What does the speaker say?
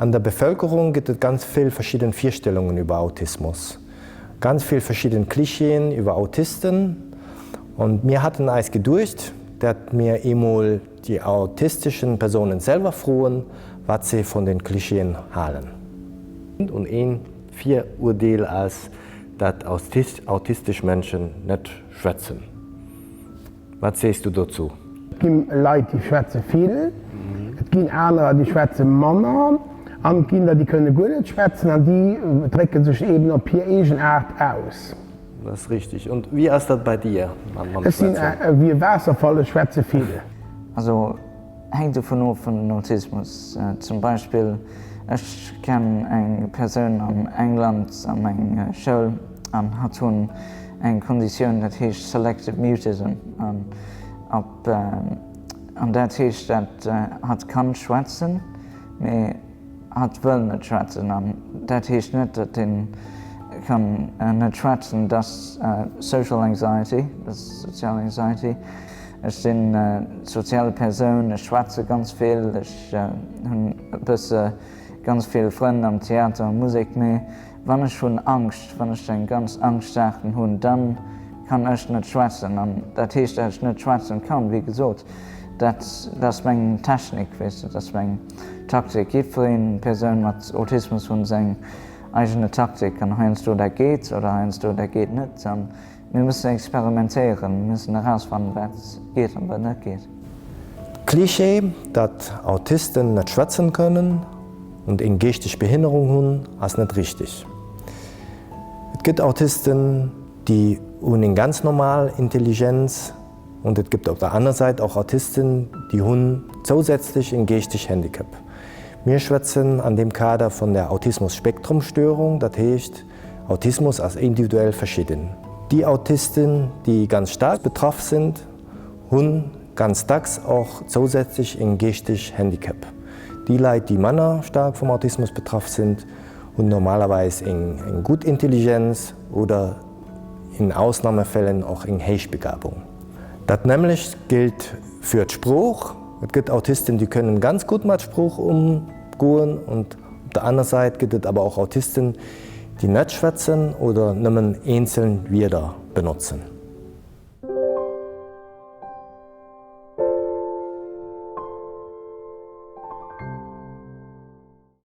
An der Bevölkerung gëtt et ganz vill verschidden Virstellungen über Autismus. Ganz vill verschidden Klischeeën iwwer Autisten. Und mir hatten eis geduecht, dat mir eemol déi autisteschen Persounen selwer froen, wat se von den Klischeeën halen. Und een Virurdeel ass, dat autistesch Menschen net schwätzen. Wat sees du dozou? Et gi Leit, déi schwätze vill, et ginn anerer, déi schwätze manner an et ginn der, déi kënne guer net schwätzen an déi drécke sech eeben op hir eegen Aart aus. Das ist richtig. Und wie ass dat bei dir mam Ech sinn Schwätzen? ewéi e Waasserfall, ech schwätze vill. Also hänkt dovun of vun den Autismus. Zum Beispill ech kennen eng Persoun an England a meng Schoul an hatt hunn eng Konditioun dat heescht selective mutism an op an dat heescht dat hatt kann schwätzen mee Hatt wëll net schwätzen an dat heescht net, datt en kann net schwätzen. Dat ass social anxiety, dat ass sozial Anxiety. Ech sinn sozial Persoun, ech schwätze ganz vill, ech hunn e bësse ganz vill Frënn am Theater, Musek, mee Wann ech hunn Angscht, wann ech eng ganz Angscht-Saachen hunn, dann kann ech net schwätzen. An dat heescht, dat ech net schwätzen kann, wéi gesot, dat ass meng Technik, weess de, dat ass meng Taktik. Jiddwereen Persoun mat Autismus hunn seng eigene Taktik an heiansdo dat geet oder heiansdo dat geet net. An Mir mussen experimentéieren, mir mussen erausfannen, wat geet an wat net geet. D'Klischee, datt Autisten net schwätzen kënnen und eng geeschteg Behinnerung hunn, ass net richteg. Et gëtt Autisten, déi hunn eng ganz normal Intelligenz und et gëtt op der aner Säit och Autisten, déi hunn zousätzlech en geeschteg Handicap. Mir schwätzen an deem Kader vun der Autismus-Spektrum-Störung, dat heescht, Autismus ass individuell verschidden. Déi Autisten, déi ganz staark betraff sind, hunn ganz dacks och zousätzlech en geeschteg Handicap. Déi Leit, déi manner staark vum Autismus betraff sind, hunn normalerweis eng eng gutt Intelligenz oder in Ausnahmefällen och eng Héichbegabung. Dat nämmlecht gilt fir d'Sprooch. Et gëtt Autisten, déi kënnen ganz gutt mat Sprooch ëmgoen und Op der aner Säit gëtt et awer och Autisten, déi net schwätzen oder nëmmen eenzel Wierder benotzen.